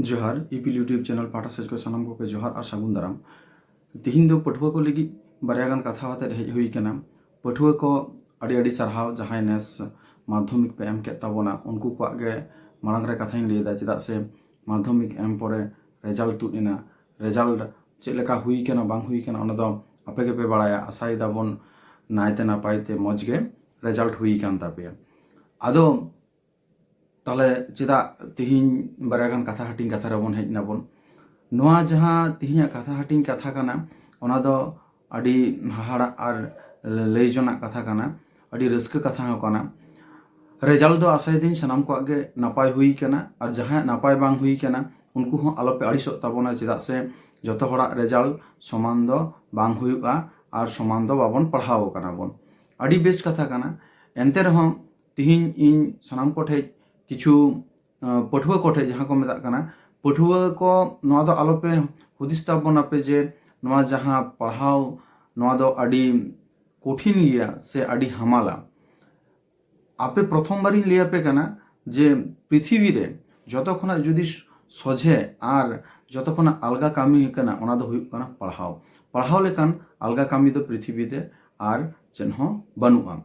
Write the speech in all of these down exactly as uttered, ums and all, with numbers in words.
ᱡᱚᱦᱟᱨ, ᱤᱯᱤᱞ YouTube channel ᱯᱟᱦᱴᱟ ᱥᱮᱫ ᱠᱷᱚᱱ ᱥᱟᱱᱟᱢ ᱠᱚᱜᱮ ᱡᱚᱦᱟᱨ ᱟᱨ ᱥᱟᱹᱜᱩᱱ ᱫᱟᱨᱟᱢ᱾ ᱛᱤᱦᱤᱧ ᱫᱚ ᱯᱟᱹᱴᱷᱩᱣᱟᱹ ᱠᱚ ᱞᱟᱹᱜᱤᱫ ᱵᱟᱨᱭᱟ ᱜᱟᱱ ᱠᱟᱛᱷᱟ ᱟᱛᱮᱫ ᱦᱮᱡ ᱦᱩᱭ ᱠᱟᱱᱟ᱾ ᱯᱟᱹᱴᱷᱩᱣᱟᱹ ᱠᱚ ᱟᱹᱰᱤ ᱟᱹᱰᱤ ᱥᱟᱨᱦᱟᱣ, ᱡᱟᱦᱟᱸᱭ ᱱᱮᱥ ᱢᱟᱫᱽᱫᱷᱚᱢᱤᱠ ᱯᱮ ᱮᱢ ᱠᱮᱫ ᱛᱟᱵᱚᱱᱟ, ᱩᱱᱠᱩ ᱠᱚᱣᱟᱜ ᱜᱮ ᱢᱟᱲᱟᱝ ᱨᱮ ᱠᱟᱛᱷᱟᱧ ᱞᱟᱹᱭ ᱮᱫᱟ᱾ ᱪᱮᱫᱟᱜ ᱥᱮ ᱢᱟᱫᱽᱫᱷᱚᱢᱤᱠ ᱮᱢ ᱯᱚᱨᱮ ᱨᱮᱡᱟᱞᱴ ᱛᱩᱫ ᱮᱱᱟ, ᱨᱮᱡᱟᱞᱴ ᱪᱮᱫ ᱞᱮᱠᱟ ᱦᱩᱭ ᱠᱟᱱᱟ ᱵᱟᱝ ᱦᱩᱭ ᱠᱟᱱᱟ, ᱚᱱᱟ ᱫᱚ ᱟᱯᱮ ᱜᱮᱯᱮ ᱵᱟᱲᱟᱭᱟ᱾ ᱟᱥᱟᱭ ᱫᱟᱵᱚᱱ ᱱᱟᱭᱛᱮ ᱱᱟᱯᱟᱭ ᱛᱮ ᱢᱚᱡᱽ ᱜᱮ ᱨᱮᱡᱟᱞᱴ ᱦᱩᱭ ᱠᱟᱱ ᱛᱟᱯᱮᱭᱟ᱾ ᱟᱫᱚ ᱛᱟᱦᱞᱮ ᱪᱮᱫᱟᱜ ᱛᱤᱦᱤᱧ ᱵᱟᱨᱭᱟ ᱜᱟᱱ ᱠᱟᱛᱷᱟ ᱦᱟᱹᱴᱤᱧ ᱠᱟᱛᱷᱟ ᱨᱮᱵᱚᱱ ᱦᱮᱡ ᱱᱟᱵᱚᱱ? ᱱᱚᱣᱟ ᱡᱟᱦᱟᱸ ᱛᱤᱦᱤᱧᱟᱜ ᱠᱟᱛᱷᱟ ᱦᱟᱹᱴᱤᱧ ᱠᱟᱛᱷᱟ ᱠᱟᱱᱟ, ᱚᱱᱟ ᱫᱚ ᱟᱹᱰᱤ ᱦᱟᱦᱟᱲᱟᱜ ᱟᱨ ᱞᱟᱹᱭ ᱡᱚᱱᱟᱜ ᱠᱟᱛᱷᱟ ᱠᱟᱱᱟ, ᱟᱹᱰᱤ ᱨᱟᱹᱥᱠᱟᱹ ᱠᱟᱛᱷᱟ ᱦᱚᱸ ᱠᱟᱱᱟ᱾ ᱨᱮᱡᱟᱞᱴ ᱫᱚ ᱟᱥᱟᱭᱮᱫᱟᱹᱧ ᱥᱟᱱᱟᱢ ᱠᱚᱣᱟᱜ ᱜᱮ ᱱᱟᱯᱟᱭ ᱦᱩᱭ ᱠᱟᱱᱟ, ᱟᱨ ᱡᱟᱦᱟᱸᱭᱟᱜ ᱱᱟᱯᱟᱭ ᱵᱟᱝ ᱦᱩᱭ ᱠᱟᱱᱟ, ᱩᱱᱠᱩ ᱦᱚᱸ ᱟᱞᱚᱯᱮ ᱟᱹᱲᱤᱥᱚᱜ ᱛᱟᱵᱚᱱᱟ᱾ ᱪᱮᱫᱟᱜ ᱥᱮ ᱡᱚᱛᱚ ᱦᱚᱲᱟᱜ ᱨᱮᱡᱟᱞᱴ ᱥᱚᱢᱟᱱ ᱫᱚ ᱵᱟᱝ ᱦᱩᱭᱩᱜᱼᱟ, ᱟᱨ ᱥᱚᱢᱟᱱ ᱫᱚ ᱵᱟᱵᱚᱱ ᱯᱟᱲᱦᱟᱣ ᱠᱟᱱᱟ ᱵᱚᱱ᱾ ᱟᱹᱰᱤ ᱵᱮᱥ ᱠᱟᱛᱷᱟ ᱠᱟᱱᱟ᱾ ᱮᱱᱛᱮ ᱨᱮᱦᱚᱸ ᱛᱤᱦᱤᱧ ᱤᱧ ᱥᱟᱱᱟᱢ ᱠᱚᱴᱷᱮᱡ ᱠᱤᱪᱷᱩ, ᱟᱸ, ᱯᱟᱹᱴᱷᱩᱣᱟᱹ ᱠᱚᱴᱷᱮᱡ ᱡᱟᱦᱟᱸ ᱠᱚ ᱢᱮᱛᱟᱜ ᱠᱟᱱᱟ, ᱯᱟᱹᱴᱷᱩᱣᱟᱹ ᱠᱚ, ᱱᱚᱣᱟ ᱫᱚ ᱟᱞᱚᱯᱮ ᱦᱩᱫᱤᱥ ᱛᱟᱵᱚᱱᱟᱯᱮ ᱡᱮ ᱱᱚᱣᱟ ᱡᱟᱦᱟᱸ ᱯᱟᱲᱦᱟᱣ, ᱱᱚᱣᱟ ᱫᱚ ᱟᱹᱰᱤ ᱠᱚᱴᱷᱤᱱ ᱜᱮᱭᱟ ᱥᱮ ᱟᱹᱰᱤ ᱦᱟᱢᱟᱞᱟ᱾ ᱟᱯᱮ ᱯᱨᱚᱛᱷᱚᱢ ᱵᱟᱨᱤᱧ ᱞᱟᱹᱭ ᱟᱯᱮ ᱠᱟᱱᱟ ᱡᱮ ᱯᱨᱤᱛᱷᱤᱵᱤ ᱨᱮ ᱡᱚᱛᱚ ᱠᱷᱚᱱᱟᱜ ᱡᱩᱫᱤ ᱥᱚᱡᱷᱮ ᱟᱨ ᱡᱚᱛᱚ ᱠᱷᱚᱱᱟᱜ ᱟᱞᱜᱟ ᱠᱟᱹᱢᱤ ᱠᱟᱱᱟ, ᱚᱱᱟ ᱫᱚ ᱦᱩᱭᱩᱜ ᱠᱟᱱᱟ ᱯᱟᱲᱦᱟᱣ᱾ ᱯᱟᱲᱦᱟᱣ ᱞᱮᱠᱟᱱ ᱟᱞᱜᱟ ᱠᱟᱹᱢᱤ ᱫᱚ ᱯᱨᱤᱛᱷᱤᱵᱤ ᱨᱮ ᱟᱨ ᱪᱮᱫ ᱦᱚᱸ ᱵᱟᱹᱱᱩᱜᱼᱟ᱾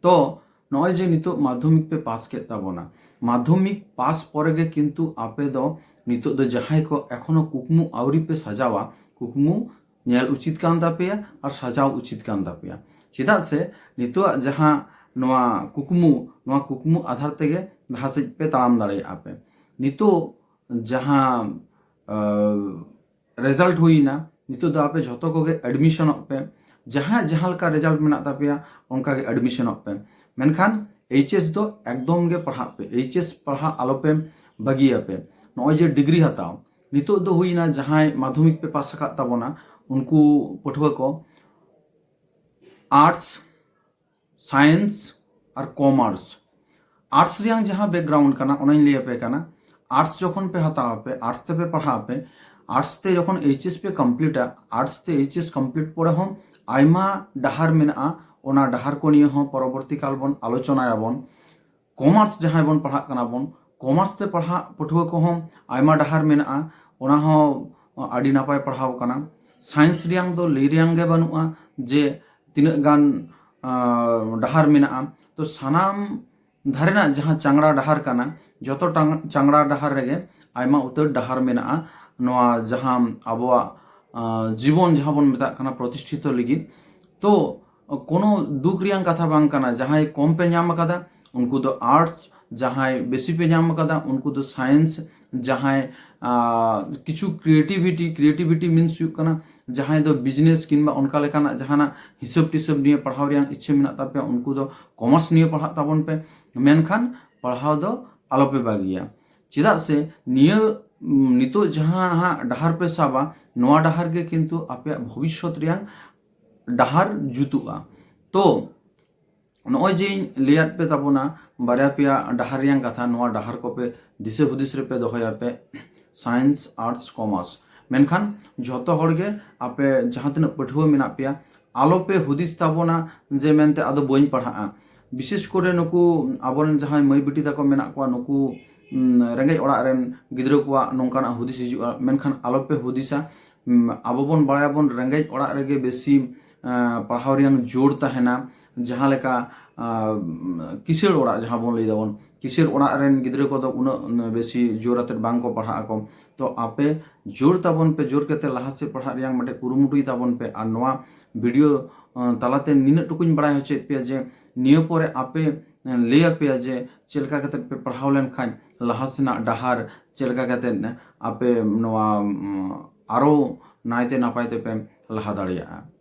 ᱛᱚ ᱱᱚᱜᱼᱚᱭ ᱡᱮ ᱱᱤᱛᱚᱜ ᱢᱟᱫᱽᱫᱷᱚᱢᱤᱠ ᱯᱮ ᱯᱟᱥ ᱠᱮᱫ ᱛᱟᱵᱚᱱᱟ, ᱢᱟᱫᱽᱫᱷᱚᱢᱤᱠ ᱯᱟᱥ ᱯᱚᱨᱮ ᱜᱮ ᱠᱤᱱᱛᱩ ᱟᱯᱮ ᱫᱚ ᱱᱤᱛᱚᱜ ᱫᱚ ᱡᱟᱦᱟᱸᱭ ᱠᱚ ᱮᱠᱷᱚᱱᱳ ᱠᱩᱠᱢᱩ ᱟᱹᱣᱨᱤ ᱯᱮ ᱥᱟᱡᱟᱣᱟ, ᱠᱩᱠᱢᱩ ᱧᱮᱞ ᱩᱪᱤᱛ ᱠᱟᱱ ᱛᱟᱯᱮᱭᱟ ᱟᱨ ᱥᱟᱡᱟᱣ ᱩᱪᱤᱛ ᱠᱟᱱ ᱛᱟᱯᱮᱭᱟ᱾ ᱪᱮᱫᱟᱜ ᱥᱮ ᱱᱤᱛᱚᱜᱟᱜ ᱡᱟᱦᱟᱸ ᱱᱚᱣᱟ ᱠᱩᱠᱢᱩ, ᱱᱚᱣᱟ ᱠᱩᱠᱢᱩ ᱟᱫᱷᱟᱨ ᱛᱮᱜᱮ ᱞᱟᱦᱟ ᱥᱮᱫ ᱯᱮ ᱛᱟᱲᱟᱢ ᱫᱟᱲᱮᱭᱟᱜᱼᱟ ᱯᱮ᱾ ᱱᱤᱛᱚᱜ ᱡᱟᱦᱟᱸ, ᱟᱸ, ᱨᱮᱡᱟᱞᱴ ᱦᱩᱭᱱᱟ, ᱱᱤᱛᱚᱜ ᱫᱚ ᱟᱯᱮ ᱡᱷᱚᱛᱚ ᱠᱚᱜᱮ ᱮᱰᱢᱤᱥᱚᱱᱚᱜ ᱯᱮ᱾ ᱡᱟᱦᱟᱸᱭᱟᱜ ᱡᱟᱦᱟᱸ ᱞᱮᱠᱟ ᱨᱮᱡᱟᱞᱴ ᱢᱮᱱᱟᱜ ᱛᱟᱯᱮᱭᱟ, ᱚᱱᱠᱟ ᱜᱮ ᱮᱰᱢᱤᱥᱚᱱᱚᱜ ᱯᱮ᱾ ᱢᱮᱱᱠᱷᱟᱱ ᱮᱭᱤᱪ ᱮᱥ ᱫᱚ ᱮᱠᱫᱚᱢ ᱜᱮ ᱯᱟᱲᱦᱟᱜ ᱯᱮ, ᱮᱭᱤᱪ ᱮᱥ ᱯᱟᱲᱦᱟᱜ ᱟᱞᱚᱯᱮ ᱵᱟᱹᱜᱤᱭᱟᱯᱮ᱾ ᱱᱚᱜᱼᱚᱭ ᱡᱮ ᱰᱤᱜᱽᱨᱤ ᱦᱟᱛᱟᱣ, ᱱᱤᱛᱚᱜ ᱫᱚ ᱦᱩᱭᱱᱟ ᱡᱟᱦᱟᱸᱭ ᱢᱟᱫᱽᱫᱷᱚᱢᱤᱠ ᱯᱮ ᱯᱟᱥ ᱟᱠᱟᱫ ᱛᱟᱵᱚᱱᱟ, ᱩᱱᱠᱩ ᱯᱟᱹᱴᱷᱩᱣᱟᱹ ᱠᱚ ᱟᱨᱴᱥ, ᱥᱟᱭᱮᱱᱥ ᱟᱨ ᱠᱚᱢᱟᱨᱥ᱾ ᱟᱨᱴᱥ ᱨᱮᱭᱟᱜ ᱡᱟᱦᱟᱸ ᱵᱮᱠᱜᱨᱟᱣᱩᱱᱰ ᱠᱟᱱᱟ, ᱚᱱᱟᱧ ᱞᱟᱹᱭ ᱟᱯᱮ ᱠᱟᱱᱟ᱾ ᱟᱨᱴᱥ ᱡᱚᱠᱷᱚᱱ ᱯᱮ ᱦᱟᱛᱟᱣ ᱟᱯᱮ, ᱟᱨᱴᱥ ᱛᱮᱯᱮ ᱯᱟᱲᱦᱟᱜ ᱟᱯᱮ, ᱟᱨᱴᱥ ᱛᱮ ᱡᱚᱠᱷᱚᱱ ᱮᱭᱤᱪ ᱮᱥ ᱯᱮ ᱠᱚᱢᱯᱞᱤᱴᱟ, ᱟᱨᱴᱥ ᱛᱮ ᱮᱭᱤᱪ ᱮᱥ ᱠᱚᱢᱯᱞᱤᱴ ᱯᱚᱨᱮ ᱦᱚᱸ ᱟᱭᱢᱟ ᱰᱟᱦᱟᱨ ᱢᱮᱱᱟᱜᱼᱟ᱾ ᱚᱱᱟ ᱰᱟᱦᱟᱨ ᱠᱚ ᱱᱤᱭᱮ ᱦᱚᱸ ᱯᱚᱨᱚᱵᱚᱨᱛᱤ ᱠᱟᱞ ᱵᱚᱱ ᱟᱞᱳᱪᱚᱱᱟᱭᱟᱵᱚᱱ᱾ ᱠᱚᱢᱟᱨᱥ ᱡᱟᱦᱟᱸᱭ ᱵᱚᱱ ᱯᱟᱲᱦᱟᱜ ᱠᱟᱱᱟ ᱵᱚᱱ, ᱠᱚᱢᱟᱨᱥ ᱛᱮ ᱯᱟᱲᱦᱟᱜ ᱯᱟᱹᱴᱷᱩᱣᱟᱹ ᱠᱚᱦᱚᱸ ᱟᱭᱢᱟ ᱰᱟᱦᱟᱨ ᱢᱮᱱᱟᱜᱼᱟ, ᱚᱱᱟ ᱦᱚᱸ ᱟᱹᱰᱤ ᱱᱟᱯᱟᱭ ᱯᱟᱲᱦᱟᱣ ᱠᱟᱱᱟ᱾ ᱥᱟᱭᱮᱱᱥ ᱨᱮᱭᱟᱝ ᱫᱚ ᱞᱟᱹᱭ ᱨᱮᱭᱟᱝ ᱜᱮ ᱵᱟᱹᱱᱩᱜᱼᱟ ᱡᱮ ᱛᱤᱱᱟᱹᱜ ᱜᱟᱱ ᱟᱸ, ᱰᱟᱦᱟᱨ ᱢᱮᱱᱟᱜᱼᱟ᱾ ᱛᱚ ᱥᱟᱱᱟᱢ ᱫᱷᱟᱨᱮᱱᱟᱜ ᱡᱟᱦᱟᱸ ᱪᱟᱝᱲᱟ ᱰᱟᱦᱟᱨ ᱠᱟᱱᱟ, ᱡᱚᱛᱚ ᱴᱟᱝ- ᱪᱟᱝᱲᱟ ᱰᱟᱦᱟᱨ ᱨᱮᱜᱮ ᱟᱭᱢᱟ ᱩᱛᱟᱹᱨ ᱰᱟᱦᱟᱨ ᱢᱮᱱᱟᱜᱼᱟ᱾ ᱱᱚᱣᱟ ᱡᱟᱦᱟᱸ ᱟᱵᱚᱣᱟᱜ ᱟᱸ, ᱡᱤᱵᱚᱱ ᱡᱟᱦᱟᱸ ᱵᱚᱱ ᱢᱮᱛᱟᱜ ᱠᱟᱱᱟ ᱯᱨᱚᱛᱤᱥᱴᱷᱤᱛᱚ ᱞᱟᱹᱜᱤᱫ, ᱛᱚ ᱠᱳᱱᱳ ᱫᱩᱠ ᱨᱮᱭᱟᱝ ᱠᱟᱛᱷᱟ ᱵᱟᱝ ᱠᱟᱱᱟ᱾ ᱡᱟᱦᱟᱸᱭ ᱠᱚᱢ ᱯᱮ ᱧᱟᱢ ᱟᱠᱟᱫᱟ ᱩᱱᱠᱩ ᱫᱚ ᱟᱨᱴᱥ, ᱡᱟᱦᱟᱸᱭ ᱵᱮᱥᱤ ᱯᱮ ᱧᱟᱢ ᱟᱠᱟᱫᱟ ᱩᱱᱠᱩ ᱫᱚ ᱥᱟᱭᱮᱱᱥ, ᱡᱟᱦᱟᱸᱭ ᱟᱸ, ᱠᱤᱪᱷᱩ ᱠᱨᱤᱭᱮᱴᱤᱵᱷᱤᱴᱤ, ᱠᱨᱤᱭᱮᱴᱤᱵᱷᱤᱴᱤ ᱢᱤᱱᱥ ᱦᱩᱭᱩᱜ ᱠᱟᱱᱟ ᱡᱟᱦᱟᱸᱭ ᱫᱚ ᱵᱤᱡᱽᱱᱮᱥ ᱠᱤᱝᱵᱟ ᱚᱱᱠᱟ ᱞᱮᱠᱟᱱᱟᱜ ᱡᱟᱦᱟᱱᱟᱜ ᱦᱤᱥᱟᱹᱵ ᱴᱤᱥᱟᱹᱵ ᱱᱤᱭᱮ ᱯᱟᱲᱦᱟᱣ ᱨᱮᱭᱟᱝ ᱤᱪᱪᱷᱟᱹ ᱢᱮᱱᱟᱜ ᱛᱟᱯᱮᱭᱟ, ᱩᱱᱠᱩ ᱫᱚ ᱠᱚᱢᱟᱨᱥ ᱱᱤᱭᱮ ᱯᱟᱲᱦᱟᱜ ᱛᱟᱵᱚᱱ ᱯᱮ, ᱢᱮᱱᱠᱷᱟᱱ ᱯᱟᱲᱦᱟᱣ ᱫᱚ ᱟᱞᱚᱯᱮ ᱵᱟᱹᱜᱤᱭᱟ᱾ ᱪᱮᱫᱟᱜ ᱥᱮ ᱱᱤᱭᱟᱹ ᱩᱢ, ᱱᱤᱛᱚᱜ ᱡᱟᱦᱟᱸ ᱦᱟᱸᱜ ᱰᱟᱦᱟᱨ ᱯᱮ ᱥᱟᱵᱟ, ᱱᱚᱣᱟ ᱰᱟᱦᱟᱨ ᱜᱮ ᱠᱤᱱᱛᱩ ᱟᱯᱮᱭᱟᱜ ᱵᱷᱚᱵᱤᱥᱥᱚᱛ ᱨᱮᱭᱟᱝ ᱰᱟᱦᱟᱨ ᱡᱩᱛᱩᱜᱼᱟ᱾ ᱛᱚ ᱱᱚᱜᱼᱚᱭ ᱡᱮᱧ ᱞᱟᱹᱭᱟᱫ ᱯᱮ ᱛᱟᱵᱚᱱᱟ ᱵᱟᱨᱭᱟ ᱯᱮᱭᱟ ᱰᱟᱦᱟᱨ ᱨᱮᱭᱟᱝ ᱠᱟᱛᱷᱟ, ᱱᱚᱣᱟ ᱰᱟᱦᱟᱨ ᱠᱚᱯᱮ ᱫᱤᱥᱟᱹ ᱦᱩᱫᱤᱥ ᱨᱮᱯᱮ ᱫᱚᱦᱚᱭᱟᱯᱮ, ᱥᱟᱭᱮᱱᱥ, ᱟᱨᱴᱥ, ᱠᱚᱢᱟᱨᱥ᱾ ᱢᱮᱱᱠᱷᱟᱱ ᱡᱷᱚᱛᱚ ᱦᱚᱲ ᱜᱮ ᱟᱯᱮ ᱡᱟᱦᱟᱸ ᱛᱤᱱᱟᱹᱜ ᱯᱟᱹᱴᱷᱩᱣᱟᱹ ᱢᱮᱱᱟᱜ ᱯᱮᱭᱟ, ᱟᱞᱚᱯᱮ ᱦᱩᱫᱤᱥ ᱛᱟᱵᱚᱱᱟ ᱡᱮ ᱢᱮᱱᱛᱮ ᱟᱫᱚ ᱵᱟᱹᱧ ᱯᱟᱲᱦᱟᱜᱼᱟ᱾ ᱵᱤᱥᱮᱥ ᱠᱚᱨᱮ ᱱᱩᱠᱩ ᱟᱵᱚᱨᱮᱱ ᱡᱟᱦᱟᱸᱭ ᱢᱟᱹᱭ ᱵᱤᱴᱤ ᱛᱟᱠᱚ ᱢᱮᱱᱟᱜ ᱠᱚᱣᱟ, ᱱᱩᱠᱩ ᱩᱢ, ᱨᱮᱸᱜᱮᱡ ᱚᱲᱟᱜ ᱨᱮᱱ ᱜᱤᱫᱽᱨᱟᱹ ᱠᱚᱣᱟᱜ ᱱᱚᱝᱠᱟᱱᱟᱜ ᱦᱩᱫᱤᱥ ᱦᱤᱡᱩᱜᱼᱟ, ᱢᱮᱱᱠᱷᱟᱱ ᱟᱞᱚᱯᱮ ᱦᱩᱫᱤᱥᱟ᱾ ᱩᱢ, ᱟᱵᱚ ᱵᱚᱱ ᱵᱟᱲᱟᱭᱟᱵᱚᱱ ᱨᱮᱸᱜᱮᱡ ᱚᱲᱟᱜ ᱨᱮᱜᱮ ᱵᱮᱥᱤ ᱟᱸ, ᱯᱟᱲᱦᱟᱣ ᱨᱮᱭᱟᱝ ᱡᱳᱨ ᱛᱟᱦᱮᱱᱟ᱾ ᱡᱟᱦᱟᱸ ᱞᱮᱠᱟ ᱟᱸ, ᱠᱤᱥᱟᱹᱬ ᱚᱲᱟᱜ ᱡᱟᱦᱟᱸ ᱵᱚᱱ ᱞᱟᱹᱭ ᱫᱟᱵᱚᱱ, ᱠᱤᱥᱟᱹᱬ ᱚᱲᱟᱜ ᱨᱮᱱ ᱜᱤᱫᱽᱨᱟᱹ ᱠᱚᱫᱚ ᱩᱱᱟᱹᱜ ᱵᱮᱥᱤ ᱡᱳᱨ ᱟᱛᱮᱫ ᱵᱟᱝ ᱠᱚ ᱯᱟᱲᱦᱟᱜ ᱟᱠᱚ᱾ ᱛᱚ ᱟᱯᱮ ᱡᱳᱨ ᱛᱟᱵᱚᱱ ᱯᱮ, ᱡᱳᱨ ᱠᱟᱛᱮ ᱞᱟᱦᱟ ᱥᱮᱫ ᱯᱟᱲᱦᱟᱜ ᱨᱮᱭᱟᱝ ᱢᱤᱫᱴᱮᱱ ᱠᱩᱨᱩᱢᱩᱴᱩᱭ ᱛᱟᱵᱚᱱ ᱯᱮ᱾ ᱟᱨ ᱱᱚᱣᱟ ᱵᱷᱤᱰᱤᱭᱳ ᱟᱸ, ᱛᱟᱞᱟᱛᱮ ᱱᱤᱱᱟᱹᱜ ᱴᱩᱠᱩᱧ ᱵᱟᱲᱟᱭ ᱦᱚᱪᱚᱭᱮᱫ ᱯᱮᱭᱟ ᱡᱮ ᱱᱤᱭᱟᱹ ᱯᱚᱨᱮ ᱟᱯᱮ ᱞᱟᱹᱭ ᱟᱯᱮᱭᱟ ᱡᱮ ᱪᱮᱫ ᱞᱮᱠᱟ ᱠᱟᱛᱮ ᱯᱮ ᱯᱟᱲᱦᱟᱣ ᱞᱮᱱᱠᱷᱟᱱ ᱞᱟᱦᱟ ᱥᱮᱱᱟᱜ ᱰᱟᱦᱟᱨ ᱪᱮᱫ ᱞᱮᱠᱟ ᱠᱟᱛᱮ ᱟᱯᱮ ᱱᱚᱣᱟ ᱩᱸ, ᱟᱨᱚ ᱱᱟᱭᱛᱮ ᱱᱟᱯᱟᱭ ᱛᱮᱯᱮ ᱞᱟᱦᱟ ᱫᱟᱲᱮᱭᱟᱜᱼᱟ᱾